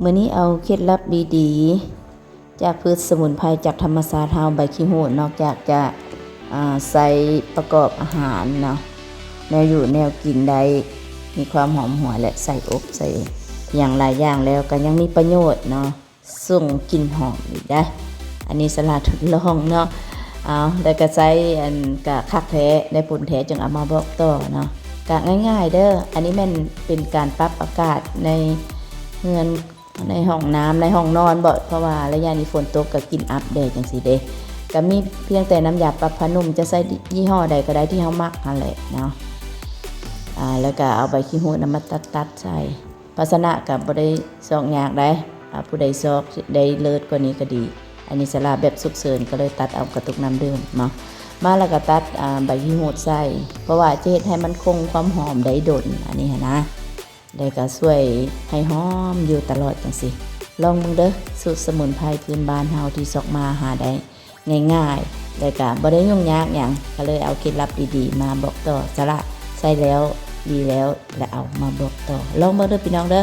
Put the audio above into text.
ມື້ນີ້ເອົາເຄັດລັບດີໆ ຈາກພືດສະໝຸນໄພຈາກທຳມະຊາດເຮົາ ໃບຂີ້ຫູດ ນອກຈາກຈະ ອາ ໃສ່ປະກອບອາຫານເນາະ ແນວຢູ່ແນວກິນໄດ້ ມີຄວາມຫອມຫວນ ແລະ ໃສ່ອົບໃສ່ຫຍັງຫຼາຍຢ່າງແລ້ວ ກໍຍັງມີປະໂຫຍດເນາະ ສົ່ງກິ່ນຫອມອີກໄດ໋. ອັນນີ້ສາລາທົດລອງເນາະ ເອົາ ແລ້ວກໍໃຊ້ ອັນ ກະຄັກແທ້ ໄດ້ຜົນແທ້ ຈຶ່ງເອົາມາບອກຕໍ່ເນາະ ກະງ່າຍໆເດີ. ອັນນີ້ແມ່ນເປັນການປັບອາກາດໃນເຮືອນ ໃນຫ້ອງນ້ຳ ໃນຫ້ອງນອນເບາະ ເພາະວ່າໄລຍະນີ້ຝົນຕົກ ກໍກິ່ນອັບແດ່ຈັ່ງຊີ້ເດ້. ກໍມີພຽງແຕ່ນ້ຳຢາປັບຜ້ານຸ່ມ ຈະໃຊ້ຍີ່ຫໍ້ໃດກໍໄດ້ທີ່ເຮົາມັກຫັ້ນແຫຼະເນາະ ອາ ແລ້ວກໍເອົາໃບຂີ້ຫູດນຳມາຕັດໆໃສ່ ພາຊະນະກໍບໍ່ໄດ້ຊອກຍາກໃດ໋ ອາ ຜູ້ໃດຊອກໄດ້ເລີດກວ່ານີ້ກໍດີ. ອັນນີ້ສາລາແບບສຸກເສີນ ກໍເລີຍຕັດເອົາກະຕຸກນ້ຳດື່ມເນາະ ມາແລ້ວກໍຕັດ ອາ ໃບຂີ້ຫູດໃສ່ ເພາະວ່າຈະເຮັດໃຫ້ມັນຄົງຄວາມຫອມໄດ້ດົນ ອັນນີ້ຫັ້ນນະ ແລ້ວກໍຊ່ວຍໃຫ້ຫອມຢູ່ຕະຫຼອດຈັ່ງຊີ້. ລອງເບິ່ງເດີ ສູດສະໝຸນໄພພື້ນບ້ານເຮົາທີ່ຊອກມາຫາໄດ້ງ່າຍໆ ແລ້ວກໍບໍ່ໄດ້ຫຍຸ້ງຍາກຫຍັງ ກໍເລີຍເອົາເຄັດລັບດີໆມາບອກຕໍ່. ສາລາໃຊ້ແລ້ວດີແລ້ວ ແລ້ວເອົາມາບອກຕໍ່ ລອງເບິ່ງເດີພີ່ນ້ອງເດີ.